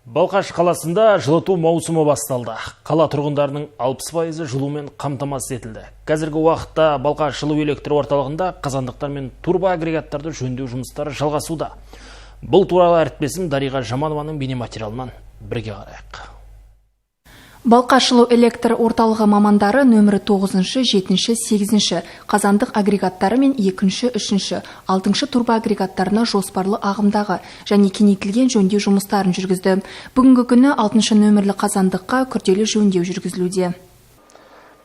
Балқаш қаласында жылыту маусымы басталды. Қала тұрғындарының 60%-ы жылумен қамтамасыз етілді. Қазіргі уақытта Балқаш жылу электр орталығында қазандықтар мен турбоагрегаттарды жөндеу жұмыстары жалғасуда. Бұл туралы әріптесім Дариға Жаманованың бейнематериалынан бірге қарайық. Балқаш жылу электр орталығы мамандары нөмірі 9, 7, 8 қазандық агрегаттары мен 2, 3, 6 турбоагрегаттарына жоспарлы ағымдағы және кеңейтілген жөндеу жұмыстарын жүргізді. Бүгінгі күні 6 нөмірлі қазандыққа күрделі жөндеу жүргізілуде.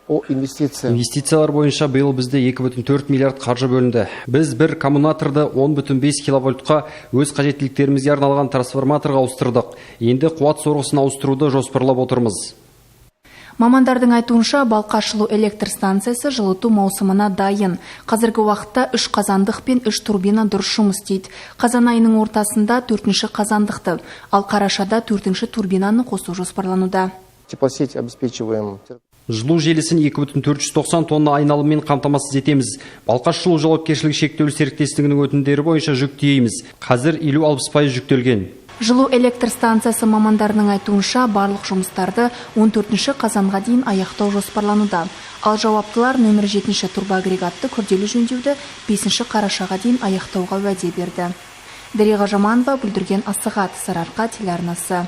По инвестициям. Инвестициялар бойынша биыл бізде 2,4 миллиард қаржы бөлінді. Біз бір коммутаторды 10,5 киловольтқа өз қажеттіліктерімізге арналған трансформаторға ауыстырдық. Енді қуат сорғысын ауыстыруды жоспарлап отырмыз. Мамандардың айтуынша, Балқаш жылу электр станциясы жылыту маусымына дайын. Қазіргі уақытта үш қазандық пен үш турбина дұрыс жұмыс істейді. Қазан айының ортасында төртінші қазандықты, ал қарашада төртінші турбинаны қосу жоспарлануда. Теплосеть обеспечиваем. Жылу желісін 2,490 тонна айналыммен қамтамасыз етеміз. Балқаш жылу жауапкершілігі шектеулі серіктестігінің өтінімдері бойынша жүк тиейміз. Қазір 50-60% жүктелген. Жылу электр станциясы мамандарының айтуынша, барлық жұмыстарды 14 қазанға дейін аяқтау жоспарлануда. Ал жауаптылар нөмір 7 турбоагрегатты күрделі жөндеуді 5 қарашаға дейін аяқтауға уәде берді. Дариға Жаманова, Бүлдірген Асығат, Сарыарқа телеарнасы.